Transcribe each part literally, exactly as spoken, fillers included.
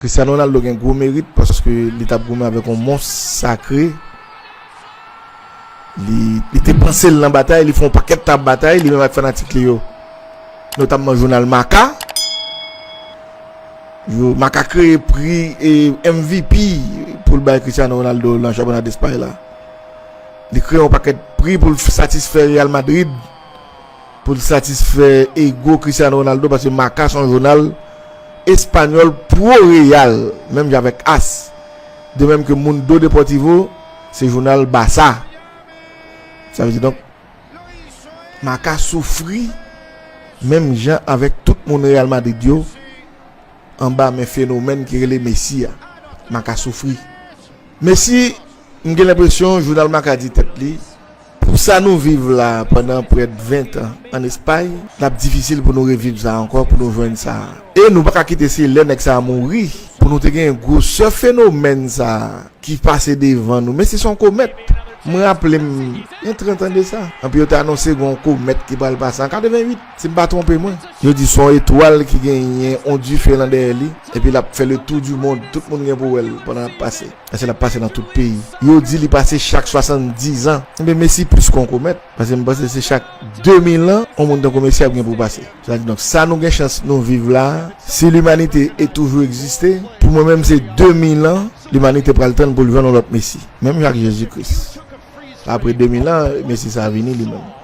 Cristiano Ronaldo gen gwo merit paske li t ap goumen avèk yon mons sakre. Li, li te panse l nan batay, li fè yon pakèt tan ap batay, li menm ak fanatik li yo. Notamman jounal Marca. Yo, Marca kreye pri e M V P pou l bay Cristiano Ronaldo nan chanpyona Despay la. Li kreye yon pakèt pri pou l satisfè Real Madrid, pou l satisfè ego Cristiano Ronaldo, paske Marca se yon jounal espanyòl pro Real, menm jan avèk AS. De menm ke Mundo Deportivo, se jounal Barça. Sa vle di donk, Marca soufri menm jan avèk tout moun Real Madrid yo anba men fenomèn ki rele Messi a. Marca soufri. Messi, m gen lenpresyon, jounal Marca di tèt li, pou sa nou viv la pandan prè de ven tan ann Espay, l ap difisil pou nou reviv sa ankò, pou nou jwenn sa. E nou pa ka kite se lè nèg sa a mouri, pou nou te gen gwosè fenomèn sa a ki pase devan nou. Messi se yon komèt. Mwen raple m, gen trant an de sa. Anpi yo te anonse gen yon komèt ki pral pase an katreventuit, si m pa twonpe mwen. Yo di se yon etwal ki genyen yon dife lan dèyè li, epi l ap fè le tour du monde, tout moun gen pou wè l pandan l ap pase. Paske l ap pase nan tout peyi. Yo di li pase chak swasanndizan. Enben, Messi plis ke yon komèt. Paske m panse se chak de mil an, yon moun tankou Messi ap gen pou pase. Sa vle di, donk, sa nou gen chans nou viv la, si limanite e toujou egziste, pou mwen menm se de mil an, limanite pral tann pou l jwenn yon lòt Messi. Menm jan ak Jezi Kris. Apre de mil an, Messi sa a vini li menm.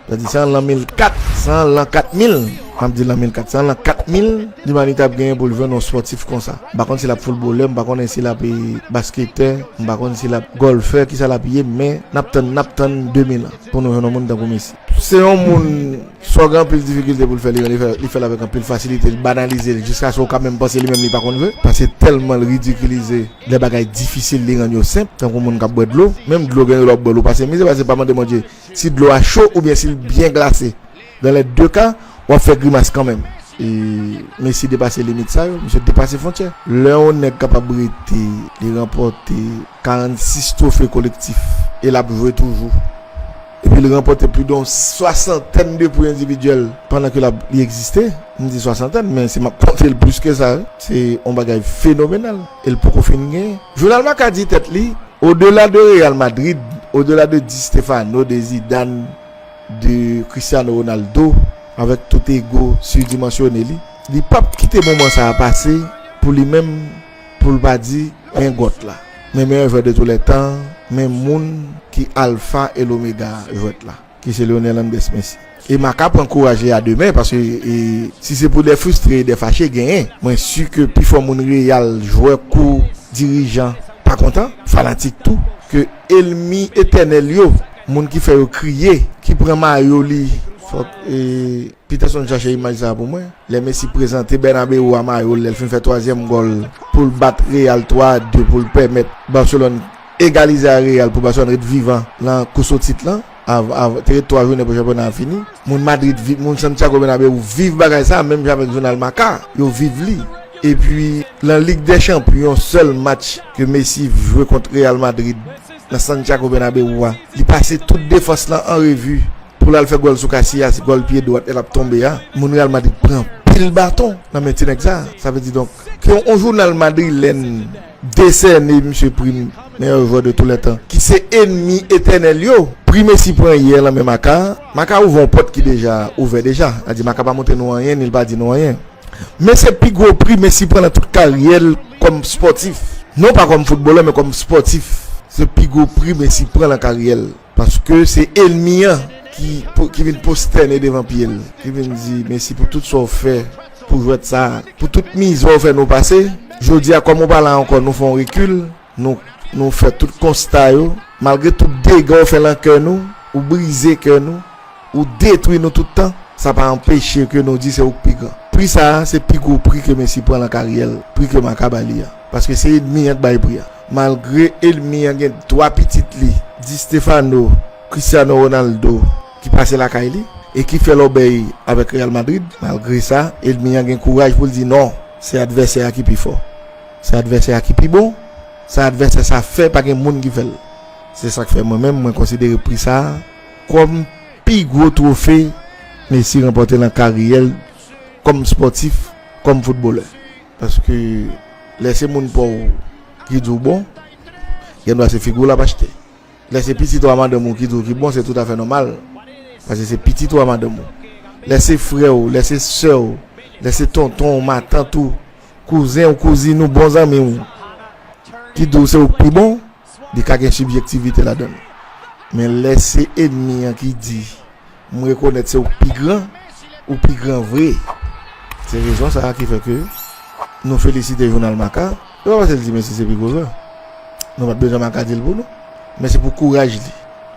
Sa di, se an lan mil kat, se an lan kat mil, m ap di lan mil kat, se an lan kat mil, limanite ap genyen pou l jwenn yon spòtif konsa. M pa konn si l ap foutbolè, m pa konnen si l ap, e, basketè, m pa konn si l ap gòlfè, kisa l ap ye, men n ap tann, n ap tann de mil an pou nou jwenn yon moun tankou Messi. Se yon moun, sa w gen anpil difikilte pou l fè, li, li fè, li fè l avèk anpil fasilite, li banalize l, jiskaske w ka menm panse li menm li pa konn jwe, paske tèlman l ridikilize, lè bagay difisil li rann yo senp, tankou moun k ap bwè dlo, menm dlo gen lè w ap bwè l, ou pase mizè, paske pa mande Bondye si dlo a cho oubyen si l byen glase. Dan lè de ka, w ap fè grimas kanmenm. E Messi depase limit sa yo, misye depase fwontyè. Lè yon nèg kapab rete, li ranpòte karannsis twofe kolektif, e l ap jwe toujou. Epi l ranpòte plis de yon swasantèn de pri endividyèl pandan ke l ap, li egziste. M di swasantèn, men si m ap konte l plis ke sa, wi. Se yon bagay fenomenal. E l poko fin genyen. Jounal Marca di tèt li, odela de Real Madrid, odela de Di Stefano, de Zidane, de Cristiano Ronaldo, avèk tout ego sidimansyone li, li p ap kite moman sa a pase pou li menm, pou l pa di, men gòt la, men meyè jwè de tou lè tan, men moun ki alfa e lomega jwèt la, ki se Lionel Andrés Messi. E Marca pran kouraj li a demen, paske, e, si se pou de fristre e de fache, genyen. Mwen si ke pifò moun Real, jwè kou dirijan, pa kontan, fanatik tou, ke ènmi etènèl yo, moun ki fè yo kriye, ki pran mayo li, fòk, e, Peterson chache imaj sa a pou mwen. Lè Messi prezante Bernabeu a mayo l, lè l fin fè twazyèm gòl pou l bat Real twa a de, pou l pèmèt Barcelone egalize a Real, pou Barcelone ret vivan lan kous o tit lan. Av-, av-, te ret twa jounen pou chanpyona a fini. Moun Madrid viv, moun Santiago Bernabeu viv bagay sa a, menm jan avèk jounal Marca, yo viv li. Epi, lan Lig dè Chanpyon, sèl match ke Messi jwe kont Real Madrid nan Santiago Bernabeu a, li pase tout defans lan an revi pou l al fè gòl sou Casillas, gòl pye dwat, lè l ap tonbe a. Moun Real Madrid pran anpil baton nan men ti nèg sa a. Sa vle di, donk, ke yon, yon jounal madrilèn desène misye pri meyè jwè de tou lè tan, ki se ènmi etènèl yo. Pri Messi pran yè lan men Marca, Marca ouvè yon pòt ki deja ouvè deja. Sa di Marca pa montre nou anyen, ni l pa di nou anyen. Men se pi gwo pri Messi pran nan tout karyè l kòm spòtif. Non pa kòm foutbolè, men kòm spòtif. Se pi gwo pri Messi pran lan karyè l. Paske se ènmi an ki, ki vin pwostène devan pye l, ki vin di, Messi, pou tout sa w fè pou jwèt sa a, pou tout mizè w fè nou pase, jodi a, kòm ou pa la ankò, nou fè yon rekil, nou, nou fè tout konsta yo, malgre tout dega w fè lan kè nou, ou brize kè nou, ou detwi nou tout tan, sa pa anpeche ke nou di se ou k pi gran. Pri sa a, se pi gwo pri ke Messi pran lan karyè l, pri ke Marca ba li a. Paske se ènmi an k bay pri a. Malgre ènmi an gen twa pitit li, Di Stefano, Cristiano Ronaldo, ki pase lakay li, e ki fè lòbèy avèk Real Madrid, malgre sa, ènmi an gen kouraj pou l di non, se advèsè a ki pi fò. Se advèsè a ki pi bon, sa advèsè sa fè pa gen moun ki fè l. Se sa k fè mwen menm, mwen konsidere pri sa a kòm pi gwo twofe Messi ranpòte lan karyè l kòm spòtif, kòm foutbolè. Paske Lè se moun pa w ki di w bon, gen dwa se figi w l ap achte. Lè se pitit ou a madanm ou ki di w ki bon, se toutafè nòmal. Paske se pitit ou a madanm ou. Lè se frè w, lè se sè w, lè se tonton w, matant ou, kouzen w, kouzin ou, bon zanmi w, ki di w se ou k pi bon, li ka gen sibjektivite ladan l. Men lè se ènmi an ki di, "M rekonèt se ou k pi gran, ou pi gran vre." Se rezon sa a ki fè ke nou felisite jounal Maka. Se pa paske l di Messi se pi gwo jwè. Nou pa t bezwen Maka di l pou nou. Men se pou kouraj li.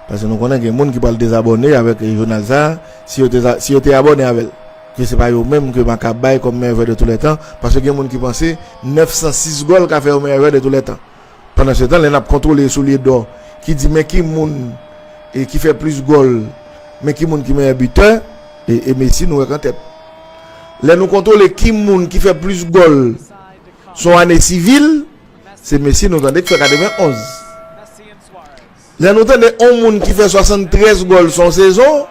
Paske nou konnen gen moun ki pral dezabòne avèk jounal sa a, si yo te, si yo te abòne avè l. Ke se pa yo menm ke Maka bay kòm meilleur joueur de tous les temps, paske gen moun ki panse nèf san sis gòl ka fè yo meilleur joueur de tous les temps. Pandan se tan, lè n ap kontwole Soulier d'Or, ki di men ki moun e ki fè plis gòl, men ki moun ki meyè bitè, e, e Messi nou wè k an tèt. Lè nou kontwole ki moun ki fè plis gòl s on ane sivil, se Messi nou tande k fè katrevenn onz. Lè nou tande on moun ki fè swasanntrèz gòl s on sezon,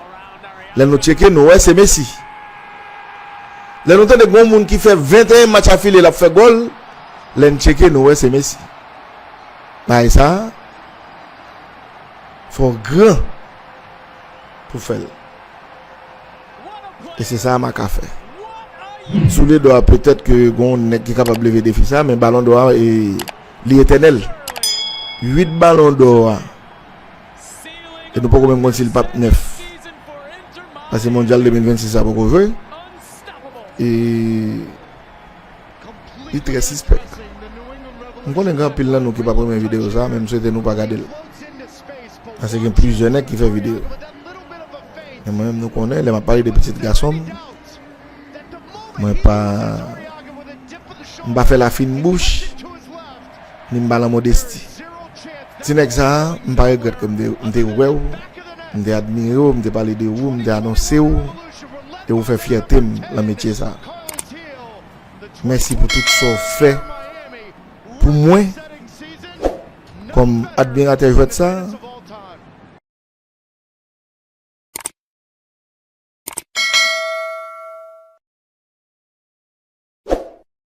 lè nou tcheke nou wè se Messi. Lè nou tande gon moun ki fè venteyen match afile l ap fè gòl, lè n tcheke nou wè se Messi. Bagay sa a, fò w gran pou fè l. E se sa Maka fè. Soulier d'Or a, petèt ke gon nèg ki kapab leve defi sa, men Balon d'Or a, e, li etènèl. Uit Balon d'Or a. E nou poko menm konn si l p ap nèf. Paske mondyal de mil vennsis sa poko jwe. E li trè sispèk. M konnen gen anpil nan nou ki p ap renmen videyo sa, men m swete nou pa gade l. Paske gen plizyè nèg ki fè videyo. Men mwen menm nou konnen, lè m ap pale de pitit gason m, mwen pa, m pa fè lafin bouch, ni m pa lan modesti. Ti nèg sa a, m pa regrèt ke m te, m te wè w, m te admire w, m te pale de ou, m te anonse w, e ou fè fyète m lan metye sa a. Mèsi pou tout sa w fè pou mwen kòm admiratè jwèt sa a.